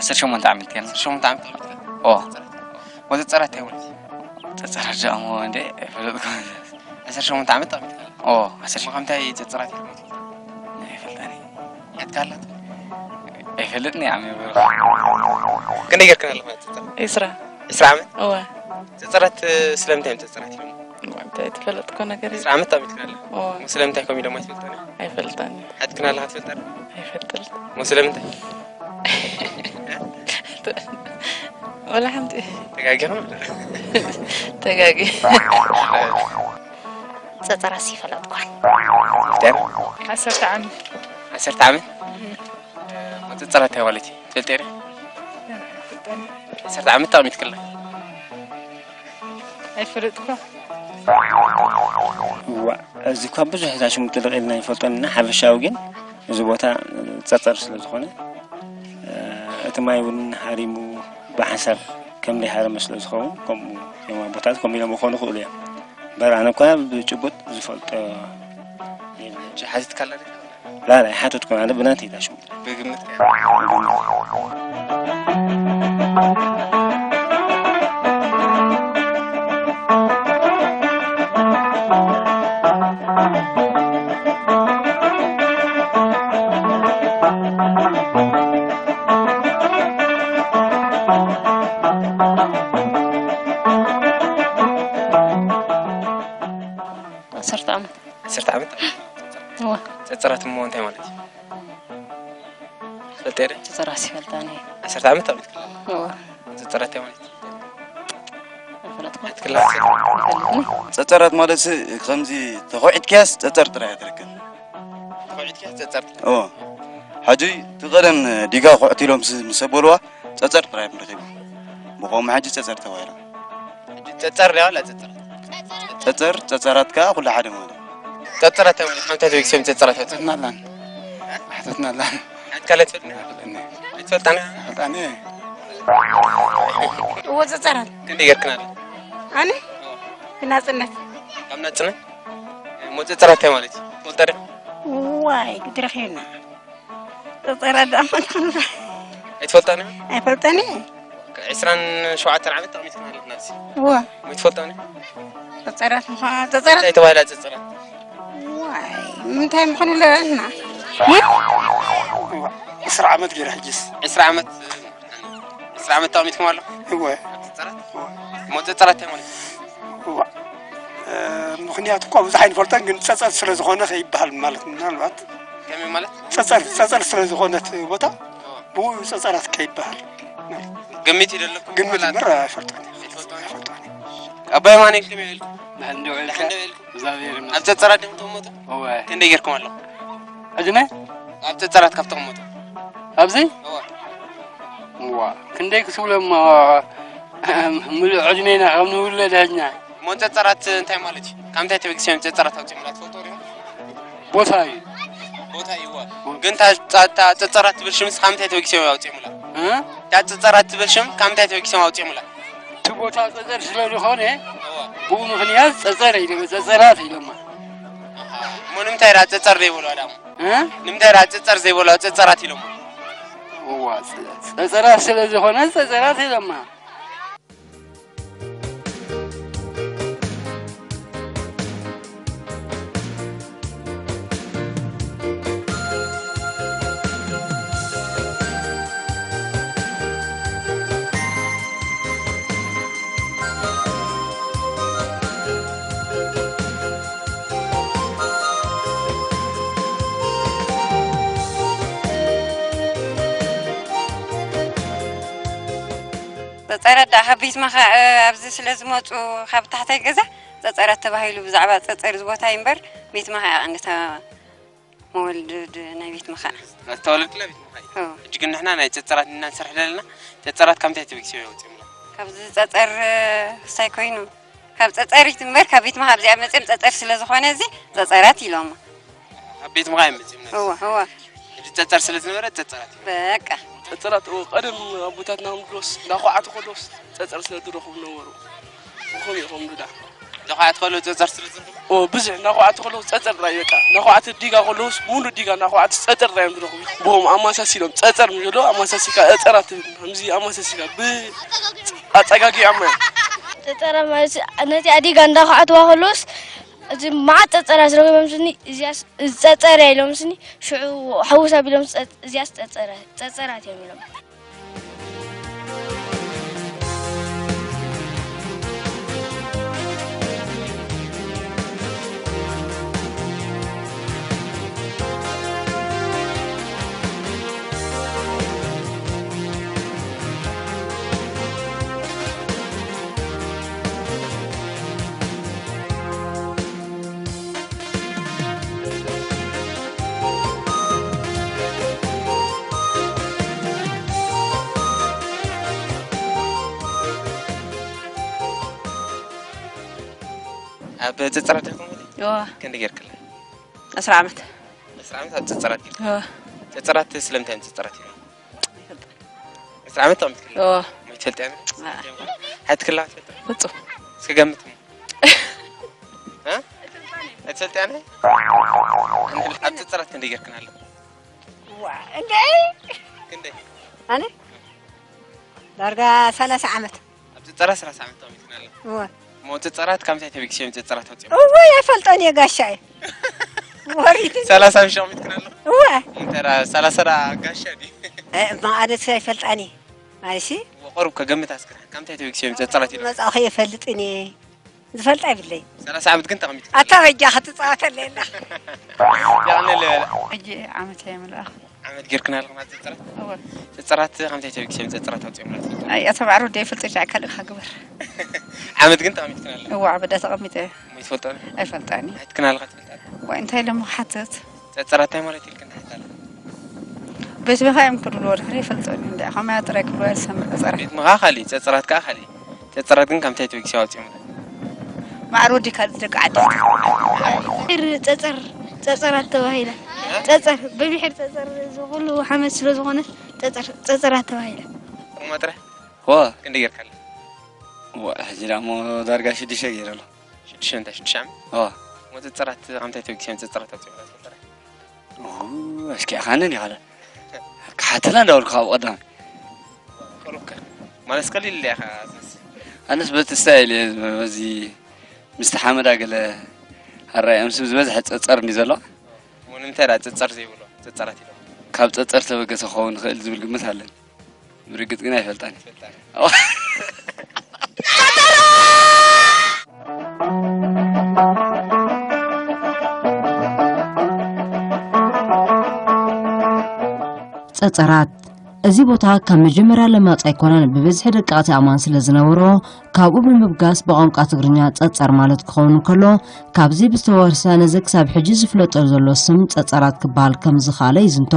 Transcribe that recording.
ዓሰርተ ሸሞንተ ዓመት ገና። ዓሰርተ ሸሞንተ ዓመት ተቐሚጥካ? ኦ። ወዘ ጸራት እንታይ ማለት እዩ? ጸጸራት ጃሞ እንዴ? ኣይፈለጥኩ። ዓሰርተ ሸሞንተ ዓመት ተቐሚጥካ? ኦ፣ ዓሰርተ ሸሞንተ። ከምታይ ጸጸራት ይፈልጥ? ኣይፈልጣኒ። ያትካላት? ኣይፈልጥኒ ዓሚ። ክንደይ ገርክን ኣለኻ? ጸጸራት? ዕስራ። ዕስራ ዓመት? እወ። ጸጸራት ስለምንታይ እዮም ጸጸራት እዮም? እንታይ ትፈልጥኮ ነገር እዩ? ዕስራ ዓመት ተቐሚጥካ ኣለኻ? እወ። ስለምንታይ ከም ኢሎም ኣይትፈልጣኒ? ኣይፈልጣኒ። ሓትክን ኣለኻ ትፈልጣኒ? ኣይፈልጥን። ሞ ስለምንታይ? ወላ ሓንቲ። ተጋጊኹም? ተጋጊ። ጸጸራስ ይፈለጥኳን። ደር? ዓሰርተ ዓመት። ዓሰርተ ዓመት? ጸጸራት እንታይ ማለት እዩ? ትፈልጥ ዲኺ? ዓሰርተ ዓመት ተቐሚጥክላ? ኣይፈለጥኳ። እዋ፣ እዚ እኳ ብዙሕ እዛ ሽሙ ጥልቕ ኢልና ኣይንፈልጦን ኢና። ሓፈሻዊ ግን እዚ ቦታ ጸጸር ስለ ዝኾነ፣ እቲ ማይ እውን ሃሪሙ ብሓንሳብ ከም ዘይሃረመ ስለ ዝኸውን፣ ከምኡ እዮም ኣቦታት ከምኡ ኢሎም ክኾኑ ይኽእሉ እዮም። እምበር ኣነ እኳ ብጭቡጥ ዝፈልጦ የብለይን። ሕጂ ሓቲትካላ ዲኻ? ላላ ኣይሓተትኩን፣ ኣነ ብናተይ እዛ ሽሙ ብግምት ከ? ዓሰርተ ዓመት። ዓሰርተ ዓመት? እወ። ጸጸራት እሞ እንታይ ማለት እዩ? ፈልጠ ደ? ጸጸራት ይፈልጣኒ። ዓሰርተ ዓመት ተቐሚጥክላ? እወ። ጸጸራት እንታይ ማለት እዩ? ኣይፈለጥኩ። ሕትክላ? ጸጸራት ማለት ስ-፣ ከምዚ ተኾዒትክያስ ጸጸር ጥራይ እያ ትረክብ። ተኾዒትክያስ ጸጸር ጥራይ? እወ። ሕጂ እቲ ቀደም ዲጋ ኩዕት ኢሎም ስ-፣ ምስ ኣበልዋ ጸጸር ጥራይ እዮም ረኺቦም። ብኸምኡ ሕጂ ጸጸር ተባሂሎም። ሕጂ ጸጸር ድያ ዋላ ጸጸራት? ጸጸር፣ ጸጸራት ከኣ ኩሉ ሓደ ማለት እዩ። ጸጸራት እንታይ ማለት? ሓንቲ ተበግሶም ጸጸራት ኣውጽእ። ኣይፈለጥናላን። ኣይፈለጥናላን። ሓንቲ ካልእ ትፈልጥ? ኣይፈልጥን። ኣይትፈልጣን? ኣይፈልጣን። እዎ፣ ጸጸራት። ክንደይ ገርክናል? ኣነ? ብናጽነት። ካብ ናጽነት? እሞ ጸጸራት እንታይ ማለት እዩ? ትፈልጣ ዶ? ዋይ፣ ግዲ ረኺብና። ጸጸራት ደኣ ማለት ኣይትፈልጣን? ኣይፈልጠን እየ። ዕስራን ሸውዓተን ዓመት ተቐሚጥክና ኣለና ኣብዚ። እወ። ወይ ትፈልጣኒ? ጸጸራት ምዃ-፣ ጸጸራት? እንታይ ተባሂላ ጸጸራት? ዋይ፣ ምንታይ ምዃኑ ለና? እዋ፣ ዕስራ ዓመት ገይረ ሕጅስ። ዕስራ ዓመት፣ ዕስራ ዓመት ተቐሚጥኩም ኣሎ? እወ። ጸጸራት? እወ። እሞ ጸጸራት እንታይ ማለት እዩ? እዋ። እ፣ ምኽንያቱ እኳ ብዙሕ ኣይንፈልጦን፣ ግን ጸጸር ስለ ዝኾነ ከይበሃል ማለት ምናልባት። ከመይ ማለት? ጸጸር፣ ጸጸር ስለ ዝኾነት ቦታ፣ እወ። ብኡ ጸጸራት ከይበሃል። ግምት እዩ ዘለኩም ግምት ማለት እምበር ኣይፈልጦን። ኣይትፈልጦን? ኣይፈልጦን። ኣባይ ማን ኢልኩም ኢልኩም? ዳሕንዶ ኢልካ? ዳሕንዶ ኢልኩም? እግዚኣብሔር ይመስገን። ኣብ ጸጸራት ድም ትሞቱ? እወ። ክንደይ ጌርኩም ኣለኹም? ዕድመ? ኣብ ጸጸራት ካብ ትቕመጡ? ኣብዚ? እወ። እዋ፣ ክንደይ ክስብሎ እሞ፣ ምሉእ ዕድሜና ካብ ንውለድ ሀጅና። እሞ ጸጸራት እንታይ ማለት እዩ? ካብ እንታይ ተበጊሶም ጸጸራት ኣውጺኦምላ ትፈልጡ ዲኹም? ቦታ እዩ። ቦታ እዩ፣ እወ። ግን እታ፣ እታ፣ እታ ጸጸራት ትብል ሽምስ ካብ ምንታይ ተበጊሶም ኣውጺኦምላ? እ? እታ ጸጸራት ትብል ሽም ካብ ምንታይ ተበጊሶም ኣውጺኦምላ? እቲ ቦታ ጸጸር ስለ ዝኾነ፣ እወ። ብኡ ምኽንያት ጸጸር ኢሎም፣ ጸጸራት ኢሎማ። ኣሃ። እሞ ንምንታይ ደኣ ጸጸር ዘይበልዋ ደኣ? እ? ንምንታይ ደኣ ጸጸር ዘይበልዋ ጸጸራት ኢሎማ? እዋ፣ ጸ-፣ ጸጸራት ስለ ዝኾነ ጸጸራት ኢሎማ። ጸጸረት ደኣ ካብ ቤት መኻእ ኣብዚ ስለ ዝመጹ ካብ ታሕታይ ገዛ ጸጸረት ተባሂሉ ብዛዕባ ጸጸር እዚ ቦታ እዩ እምበር ቤት መኻእ ቀንዲ ተ-፣ መወልድ ናይ ቤት መኻእ። ተወለድክላ ቤት መኻእ እዩ። እዎ። ሕጂ ግን ንሕና ናይ ጸጸራት ኢና ንሰርሕ ዘለና። ጸጸራት ካብ ምንታይ ተበጊሶም እዮም ኣውጺኦምላ? ካብዚ ጸጸር ክሳይ ኮይኑ ካብ ጸጸሪት እምበር ካብ ቤት መኻእ ኣብዚኣ መጺኦም ጸጸር ስለ ዝኾነ እዚ ጸጸራት ኢሎማ። ኣብ ቤት መኻእ እዮም መጺኦም ነዚ። እዎ፣ እዎ። ሕጂ ጸጸር ስለ ዝነበረ ጸጸራት እዩ። በቃ። ጸጸራት፣ እዎ፣ ቀደም ኣቦታትና ክምድሮስ፣ እንዳኳዓቱ ከለውስ ጸጸር ስለ ዝረኽቡ ነበሩ። ብኸምኡ እዮም ዝዳ። ነዃዕቲ ከለዉ ጸጸር ስለ ዝረኽቡ? ኦ፣ ብዙሕ ነዃዕቲ ከለዉ ጸጸር ጥራይ በቃ። ነዃዕቲ ዲጋ ከለዉስ ሙሉእ ዲጋ ነዃዕቲ ጸጸር ጥራይ እዮም ዝረኽቡ። ብኦም ኣመሳሲሎም ጸጸር ንብሎ፣ ኣመሳሲልካ ጸጸራት ትብል። ከምዚ ኣመሳሲልካ ብ-፣ ኣጸጋጊዖም እዮም። ጸጸር ማለት ነቲ ኣዲጋ እንዳኳዕትዋ ከለዉስ፣ እዚ መዓት ጸጸራት ዝረኽቦም ስኒ፣ እዚኣስ፣ እዚ ጸጸር እያ ኢሎም ስኒ፣ ሽዑ ሓውስ ኣቢሎም ጸ-፣ እዚኣስ ጸጸረ-፣ ጸጸራት እዮም ኢሎም። ኣብ ጸጸራት ዲኹም? እዋ። ክንደይ ጌርክላ? ዕስራ ዓመት። ዕስራ ዓመት ኣብ ጸጸራት ጌርካ? እዋ። ጸጸራት ስለምንታይ እዮም ጸጸራት እዮም? ዕስራ ዓመት እዮም ትክላ? እዋ። ሞይ ትፈልጥ ያነ? አ። ሓትክላ ትፈልጥ? ፍጹም። እስከ ገምት። እ? ኣይትፈልጥ ያነ? ኣብ ጸጸራት ክንደይ ጌርክና ኣሎ? ዋ፣ እንደ ክንደይ? ኣነ ዳርጋ ሰላሳ ዓመት። ኣብ ጸጸራት ሰላሳ ዓመት ተቐሚጥክና ኣሎ። እወ። ሞ ጸጸራት ካብ ምንታይ ተበጊሶም ጸጸራት ኣውጺኦም? እወ፣ ኣይፈልጦን እየ ጋሻ እየ። ወሪድ። ሰላሳ ምሽ ተቐሚጥክና ኣሎ። እወ። እንተ ራ-፣ ሰላሳ ራ ጋሻ ድዩ? እ፣ መቓደስ ኣይፈልጣን እየ። ኣይሲ? እወ፣ ቁሩብ ከገምት ኣስክራ። ካብ ምንታይ ተበጊሶም ጸጸራት ኢሎም? መጻእኹ የፈልጥን እየ። ዝፈልጣ ይብለይ። ሰላሳ ዓመት ግን ተቐሚጥክና። ኣታ በጃ ክትጻወተለይ ኣላ። ያኔ ለ-፣ ሕጂ ዓመት እየ ምልኣኹ። ዓመት ጌርክና ኣለኹም ኣብ ጸጸራት? እወ። ጸጸራት ከምታይ ተበጊሶም ጸጸራት ኣውጺኦምላ ትፈልጡ? ኣይ፣ ኣቶ ማዕሮ ደይ ፍልጥ ሻ ካልእ ክግበር። ዓመት ግን ተቐሚጥክና ኣለኹም? እወ፣ ዓበዳ ተቐሚጠ። እሞ ይትፈልጦ? ኣይፈልጣኒ። ኣይትክና ኣለኻ ትፈልጣ? ወይ እንታይ ኢሎም ክሓትት? ጸጸራት እንታይ ማለት ኢልክን ትሓታ ኣለኻ? ቤት ምኻይ እዮም ክብሉ ወድሕሪ ይፈልጦኒ። እንደ ኸማያ ጥራይ ክብሉ ኣይሰምዕ ጸጸር። ቤት ምኻ ካልእ፣ ጸጸራት ከኣ ካልእ። ጸጸራት ግን ከምታይ ተበጊሶም ኣውጺኦምላ? ማዕሮ ወዲ ካልእ ደቂ ዓዲ። ጸጸር፣ ጸጸር፣ ጸጸራት ተባሂላ። እ? ጸጸር፣ ብብሕር ጸጸር ዝኹሉ ሓመድ ስለ ዝኾነ ጸጸር፣ ጸጸራት ተባሂላ። ጥቕማ ጥራሕ? ዋ። ክንደይ ጌርካ ኣለኻ? ዋ፣ ሕጂ ደኣ እሞ ዳርጋ ሽዱሽተ ገይረ ኣለኹ። ሽዱሽተ እንታይ፣ ሽዱሽተ ዓመት? ዋ። እሞ ጸጸራት፣ ኣምታይ ተበጊሶም ጸጸራት ኣውጺኦም ዳስ ጸጸራት? ኡ፣ ኣሽኪዕካኒ ዲኻ? ክሓተላ እንዳበልኩ ካብ ቀዳም። ቁሩብከ? ማለት ቀሊል ኢያ ኢኻ ትመስል። ኣነስ በቲ ስታይል እየ፣ በዚ ምስቲ ሓመዳ ገለ ኣራእዮም ስብ ዝበዝሐ ጸጸር እንዲ ዘሎ። እሞ ንምንታይ ደኣ ጸጸር ዘይብሎ? ጸጸራት ኢሎም። ካብ ጸጸር ተበገሰ ክኸውን ይኽእል ዝብል ግምት ኣለኒ። ብርግጽ ግን ኣይፈልጣን። ኣይፈልጣን። ጸጸራት። እዚ ቦታ ካብ መጀመርያ ለማጽ ኣይኮነን፣ ብብዝሒ ደቀቕቲ ኣእማን ስለ ዝነበሮ፣ ካብኡ ብምብጋስ ብቋንቋ ትግርኛ ጸጸር ማለት ክኸውን እንከሎ፣ ካብዚ ብዝተወርሰ ነዚ ክሳብ ሕጂ ዝፍለጠሉ ዘሎ ስም ጸጸራት ክበሃል ከም ዝኸኣለ ይዝንቶ።